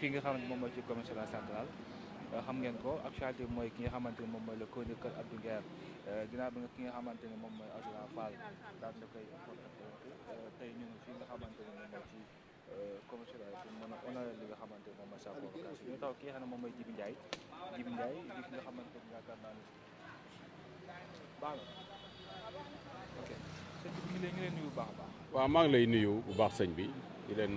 fii nga xamante moom mooy ci commissariat central xam ngeen ko actualité bi mooy ki nga xamante ni moom mooy le chroniqueur Abdou Nguer ginnaaw bi nga ki nga xamante ni moom mooy Azoura Fall daal na koy tey ñu ngi fii nga xamante ni moom mooy ci commissariat pour mën a honorer li nga xamante ni moom mooy sa convocation ñu taw ki nga xam ne moom mooy Djibi Ndiaye di ki nga xamante ni yaakaar naa ni baax na ok sëñ bi ñu ngi leen nuyu bu baax a baax. waaw maa ngi lay nuyu bu baax sëñ bi di leen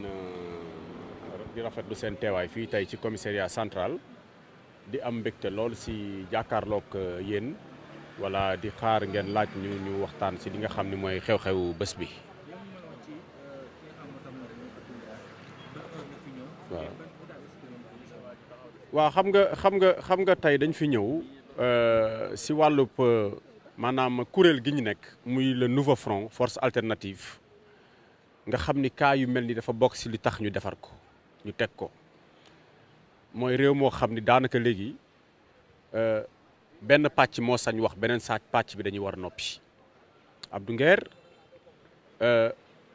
di rafetlu seen teewaay fii tey ci commissariat central di am mbégte lool si jàkkaarloog yéen wala di xaar ngeen laaj ñu waxtaan si li nga xam ne mooy xew-xewu bés bi. waaw xam nga tey dañ fi ñëw si wàllub maanaam kuréel gi ñu nekk muy le nouveau front force alternative nga xam ni cas yu mel ni dafa bokk si li tax ñu defar ko ñu teg ko mooy réew moo xam ni daanaka léegi benn pàcc moo sañ wax beneen pàcc bi dañuy war a noppi Abdou Nguer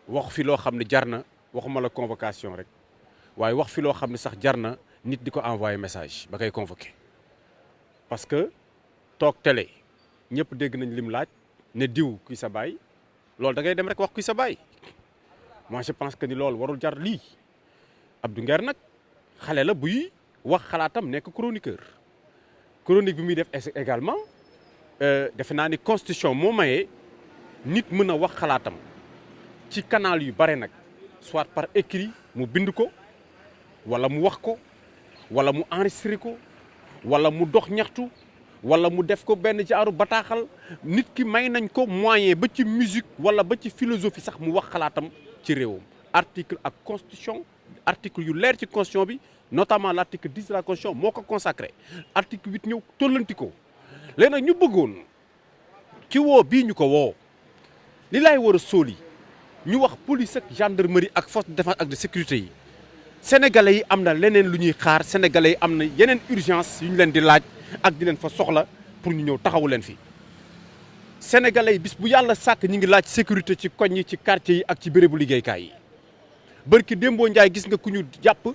wax fi loo xam ne jar na waxuma la convocation rek waaye wax fi loo xam ne sax jar na nit di ko envoyé message ba koy convoqué parce que toog télé ñëpp dégg nañ lim laaj ne diw kuy sa baay loolu da ngay dem rek wax kuy sa baay moi je pense que ni loolu warul jar lii Abdou Nguer nag xale la buy wax xalaatam nekk chroniqueur chronique bi muy def également defe naa ni constitution moo mayee nit mën a wax xalaatam ci canal yu bare nag soit par écrit mu bind ko wala mu wax ko wala mu enregistré ko wala mu dox ñaxtu wala mu def ko benn jaaru bataaxal nit ki may nañ ko moyen ba ci musique wala ba ci philosophie sax mu wax xalaatam ci réewam article ak constitution article yu leer ci constitution bi notamment l' article 10 de la constitution moo ko consacré article 8 ñëw tollanti ko léegi nag ñu bëggoon ci woo bii ñu ko woo li laay war a sóoli ñu wax police ak gendarmerie ak force de défense ak de sécurité yi sénégalais yi am na leneen lu ñuy xaar sénégalais yi am na yeneen urgence yu ñu leen di laaj ak di leen fa soxla pour ñu ñëw taxawu leen fi sénégalais yi bis bu yàlla sàkk ñi ngi laaj sécurité ci koñ yi ci quartier yi ak ci bérébu liggéeykaay yi bërki démboo njaay gis nga ku ñu jàpp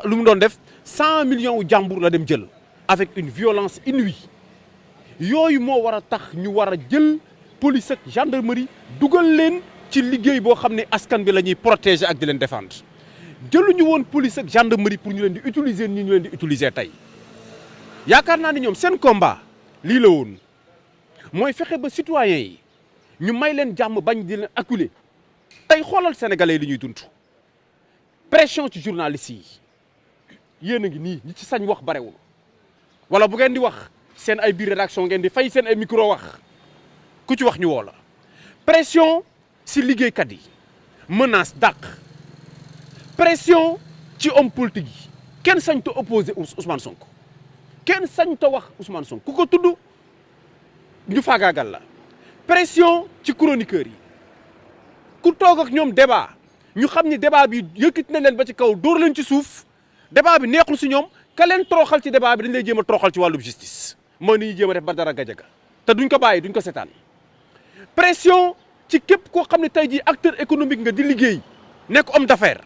lu mu doon def 100 millions wu jàmbur la dem jël avec une violence inouïe yooyu moo war a tax ñu war a jël police ak gendarmerie dugal leen ci liggéey boo xam ne askan bi la ñuy protéger ak di leen défendre jëluñu woon police ak gendarmerie pour ñu leen di utiliser nii ñu leen di utiliser tey yaakaar naa ni ñoom seen combat lii la woon mooy fexe ba citoyens yi ñu may leen jàmm bañ di leen acculer tey xoolal sénégalais yi li ñuy dund pression ci journalistes yi yéen a ngi nii ñi ci sañ wax barewul wala bu ngeen di wax seen ay biir rédaction ngeen di fay seen ay micro wax ku ci wax ñu woo la pression si liggéeykat yi menace dàq pression ci homme politique yi kenn sañ ta opposé Ousmane Sonko kenn sañ ta wax Ousmane Sonko ku ko tudd ñu faagaagal la pression ci chroniqueurs yi ku toog ak ñoom débat ñu xam ni débat bi yëkkati na leen ba ci kaw dóor leen ci suuf débat bi neexul si ñoom ka leen toroxal ci débat bi dañ lay jéem a toroxal ci wàllu justice mooy ni ñuy jéem a def Badara Gadiaga te duñ ko bàyyi duñ ko seetaan pression ci képp koo xam ne tey jii acteur économique nga di liggéey nekk homme d'affaires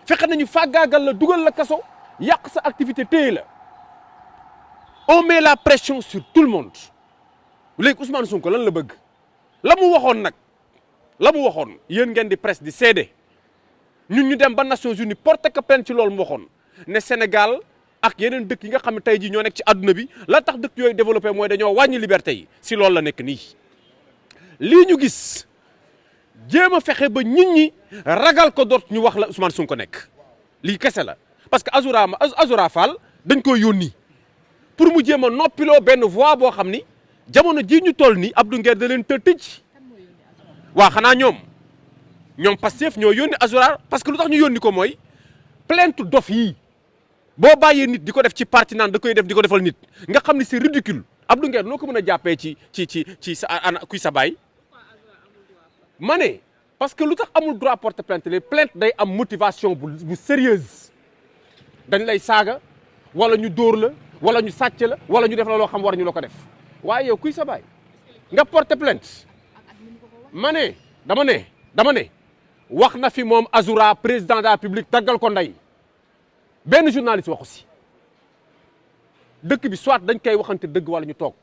fexe nañu faagaagal la dugal la kaso yàq sa activité téye la on met la pression sur tout le monde léegi Ousmane Sonko lan la bëgg la mu waxoon nag la mu waxoon yéen ngeen di presse di seede ñun ñu dem ba Nations Unies porté ko plainte ci loolu mu waxoon ne Sénégal ak yeneen dëkk yi nga xam ne tey jii ñoo nekk ci àdduna bi la tax dëkk yooyu développé mooy dañoo wàññi liberté yi si loolu la nekk nii. lii ñu gis jéem a fexe ba nit ñi ragal ko doot ñu wax la Ousmane Sonko nekk lii kese la parce que Azoura Fall dañ koy yónni pour mu jéem a noppiloo benn voix boo xam ni jamono jii ñu toll nii Abdou Nguer da leen tëj. waa xanaa ñoom Pastef ñoo yónni Azoura parce que lu tax ñu yónni ko mooy plainte dof yi boo bàyyee nit di ko def ci parti naan da koy def di ko defal nit nga xam ni c'est ridicule Abdou Nguer noo ko mën a jàppee ci sa ana kuy sa baay ma ne parce que lu tax amul droit porter plainte les plainte day am motivation bu sérieuse dañ lay saaga wala ñu dóor la wala ñu sàcc la wala ñu def la loo xam war ñu la ko def waaye yow kuy sa baay nga porter plainte ma ne dama ne wax na fi moom Azoura président de la République daggal ko ndey benn journaliste waxu si dëkk bi soit dañ koy waxante dëgg wala ñu toog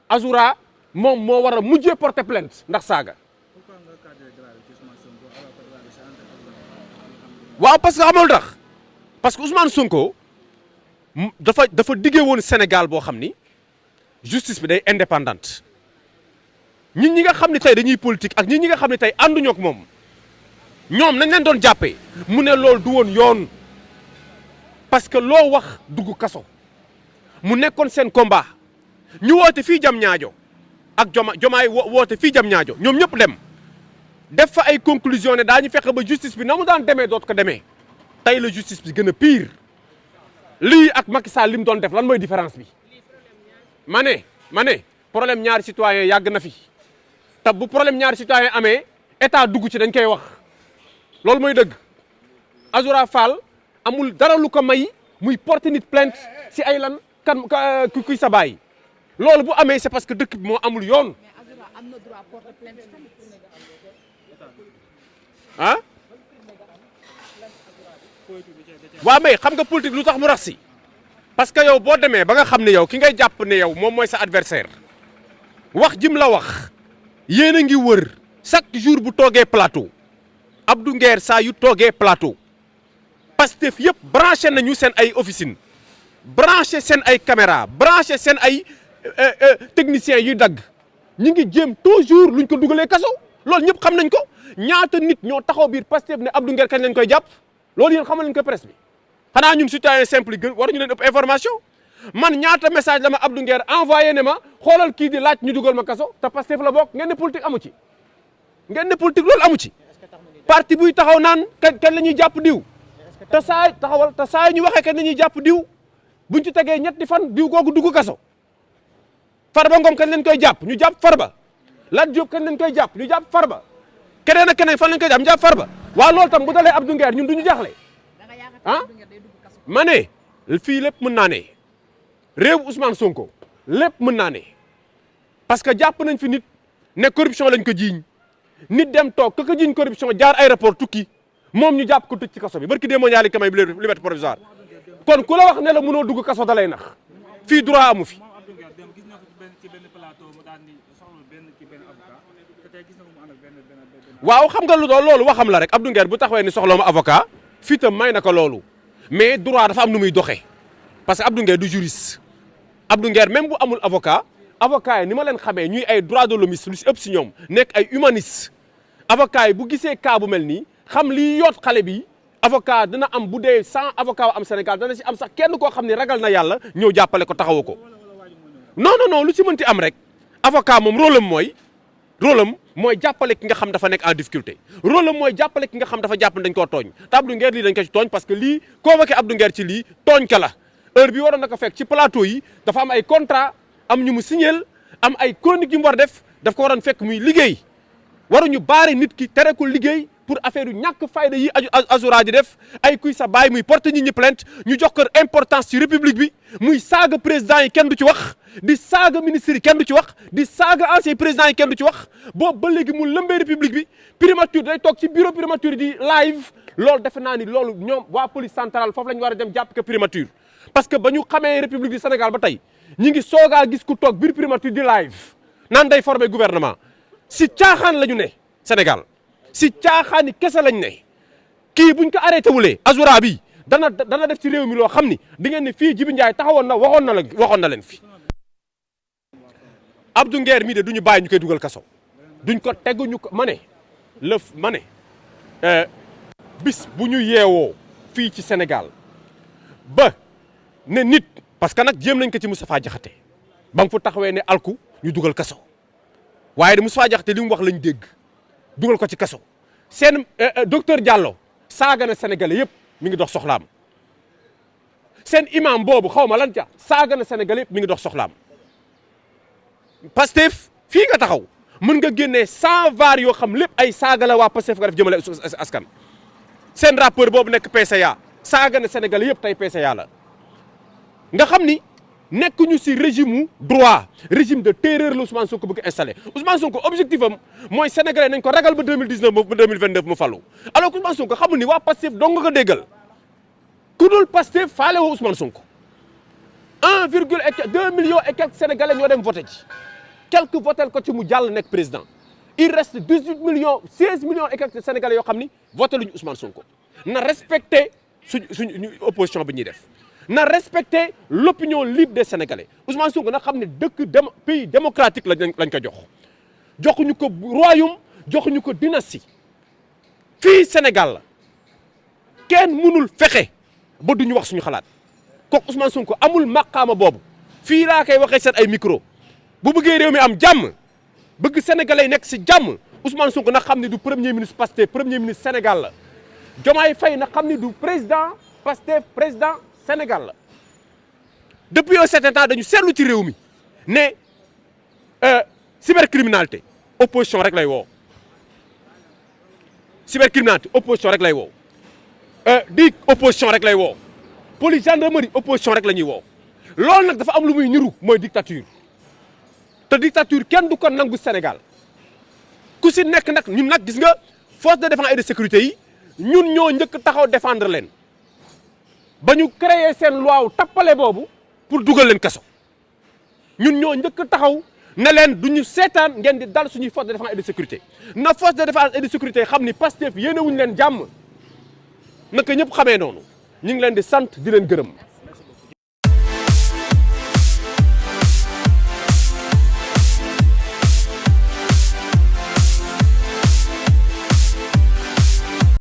Azoura moom moo war a mujjee porter plainte ndax saaga. waaw parce que xamul tax parce que Ousmane Sonko dafa diggee woon Sénégal boo xam ni justice bi day indépendante ñi nga xam ne tey dañuy politique ak ñi nga xam ne tey ànduñoo ak moom ñoom nañ leen doon jàppee mu ne loolu du woon yoon parce que loo wax dugg kaso mu nekkoon seen combat ñu woote fii jam ñaajo ak jomaay woote fii jam ñaajo ñoom ñëpp dem def fa ay conclusion ne daañu fexe ba justice bi na mu daan demee doot ko demee tey la justice bi gën a pire lii ak Macky Sall li mu doon def lan mooy différence bi ma ne problème ñaari citoyen yàgg na fi te bu problème ñaari citoyen amee état dugg ci dañ koy wax loolu mooy dëgg Azoura Fall amul dara lu ko may muy porter nit plainte si ay lan kan kuy sa baay loolu bu amee c'est parce que dëkk bi moo amul yoon. mais Azoura am na droit porter plainte tamit. ah waaw mais xam nga politique lu tax mu rax si parce que yow boo demee ba nga xam ne yow ki ngay jàpp ne yow moom mooy sa adversaire wax jim la wax yéen a ngi wër chaque jour bu toogee plateau Abdou Nguer saa yu toogee plateau Pastef yëpp branché nañu seen ay officine branché seen ay caméra branché seen ay techniciens yuy dagg ñi ngi jéem toujours luñ ko dugalee kaso loolu ñëpp xam nañ ko ñaata nit ñoo taxaw biir Pastef ne Abdou Nguer kañ lañ koy jàpp loolu yéen xamal nañ ko presse bi xanaa ñun citoyen simple yi gën waruñu leen ëpp information man ñaata message la ma Abdou Nguer envoyé ne ma xoolal kii di laaj ñu dugal ma kaso te Pastef la bokk ngeen ne politique amu ci ngeen ne politique loolu amu ci parti buy taxaw naan kañ la ñuy jàpp diw te saa ñu waxee kañ la ñuy jàpp diw buñ ci tegee ñetti fan diw googu dugg kaso Farba Ngom kañ lañ koy jàpp ñu jàpp Farba Lat Diop kañ lañ koy jàpp ñu jàpp Farba keneen ak keneen fan lañ koy jàpp ñu jàpp Farba waaw loolu tam bu dalee Abdou Nguer ñun duñu jaaxle ah ma ne fii lépp mën naa ne réew Ousmane Sonko lépp mën naa ne parce que jàpp nañ fi nit ne corruption lañ ko jiiñ nit dem toog ka ko jiiñ corruption jaar aéroport tukki moom ñu jàpp ko tëj ci kaso bi barki démb ñaari kamay bi liberté provisoire kon ku la wax ne la mënoo dugg kaso da lay nax fii droit amu fi. waaw xam nga lu doon loolu waxam la rek Abdou Nguer bu taxawee ni soxla ma avocat fii tam may na ko loolu mais droit dafa am nu muy doxee parce que Abdou Nguer du juriste Abdou Nguer même bu amul avocat yi ni ma leen xamee ñuy ay droit de l'homme lu si ëpp si ñoom nekk ay humaniste avocat yi bu gisee cas bu mel nii xam lii yoot xale bi avocat dina am bu dee 100 avocat am Sénégal dana si am sax kenn koo xam ne ragal na yàlla ñëw jàppale ko taxawu ko non lu ci mënti am rek avocat moom rôle am mooy jàppale ki nga xam dafa nekk en difficulté rôle am mooy jàppale ki nga xam dafa jàpp dañ koo tooñ te Abdou Nguer lii dañ ko ci tooñ parce que lii convoqué Abdou Nguer ci lii tooñ ka la heure bi waroon na ko fekk ci plateau yi dafa am ay contrat am ñu mu signeel am ay chronique yu mu war def daf ko waroon fekk muy liggéey waruñu baare nit ki tere ko liggéey pour affaire yu ñàkk fayda yi Azoura di def ay kuy sa baay muy porte nit ñi plainte ñu jox ko importance ci république bi muy saaga président yi kenn du ci wax di saaga ministre yi kenn du ci wax di saaga ancien président yi kenn du ci wax boobu ba léegi mu lëmbee république bi primature day toog ci bureau primature di live loolu defe naa ni loolu ñoom waa police centrale foofu la ñu war a dem jàpp ko primature parce que ba ñu xamee république du Sénégal ba tey ñi ngi soogaa gis ku toog biir primature di live naan day former gouvernement si caaxaan la ñu ne Sénégal si caaxaani kese lañ ne kii buñ ko arrêté wulee Azoura bi dana def ci réew mi loo xam ni di ngeen ne fii Jibi Ndiaye taxawoon na waxoon na leen fi Abdou Nguer mii de duñu bàyyi ñu koy dugal kaso duñ ko teguñu ko ma ne bis bu ñu yeewoo fii ci Sénégal ba ne nit parce que nag jéem nañ ko ci Moustapha Diakhaté ba nga fa taxawee ne alku ñu dugal kaso waaye de Moustapha Diakhaté li mu wax lañ dégg dugal ko ci kaso seen docteur Diallo saaga na Sénégalais yëpp mi ngi dox soxlaam seen imam boobu xaw ma lan ca saaga na Sénégalais yëpp mi ngi dox soxlaam Pastef fii nga taxaw mën nga génnee 100 var yoo xam lépp ay saaga la waa Pastef nga def jëmale askan seen rappeur boobu nekk PCA saaga na Sénégalais yëpp tey PCA la nga xam ni nekkuñu si régime droit régime de terreur la Ousmane Sonko bëgg installé Ousmane Sonko objectif am mooy sénégalais nañ ko ragal ba 2019 ba 2029 mu fallu alors que Ousmane Sonko xamul ni waa Pastef dong nga ko déggal ku dul Pastef faale woo Ousmane Sonko 1,2 millions et quelques sénégalais ñoo dem voté ci quelques votel ko ci mu jàll nekk président il reste 18 millions 16 millions et quelques sénégalais yoo xam ni voté luñu Ousmane Sonko na respecté suñu opposition bi ñuy def na respecté l'opinion libre des sénégalais Ousmane Sonko na xam ne pays démocratique lañ ko joxuñu ko royaume joxuñu ko dynastie fii Sénégal la kenn mënul fexe ba duñu wax suñu xalaat kooku Ousmane Sonko amul maqaama boobu fii laa koy waxee seen ay micro bu bëggee réew mi am jàmm bëgg sénégalais nekk si jàmm Ousmane Sonko na xam ne du premier ministre Pastef premier ministre Sénégal la Diomaye Faye na xam ne du président Pastef président Sénégal la depuis un certain temps dañu seetlu ci réew mi ne cybercriminalité opposition rek lay woo cybercriminalité opposition rek lay woo di opposition rek lay woo police gendarmerie opposition rek la ñuy woo loolu nag dafa am lu muy niru mooy dictature te dictature kenn du ko nangu Sénégal ku si nekk nag ñun nag gis nga force de défense et de sécurité yi ñun ñoo njëkk taxaw défendre leen ba ñu créer seen loi wu tappale boobu pour dugal leen kaso ñun ñoo njëkk taxaw ne leen du ñu seetaan ngeen di dal suñuy force de défense et de sécurité na force de défense et de sécurité xam ni Pastef yéene wuñu leen jàmm naka ñëpp xamee noonu ñu ngi leen di sant di leen gërëm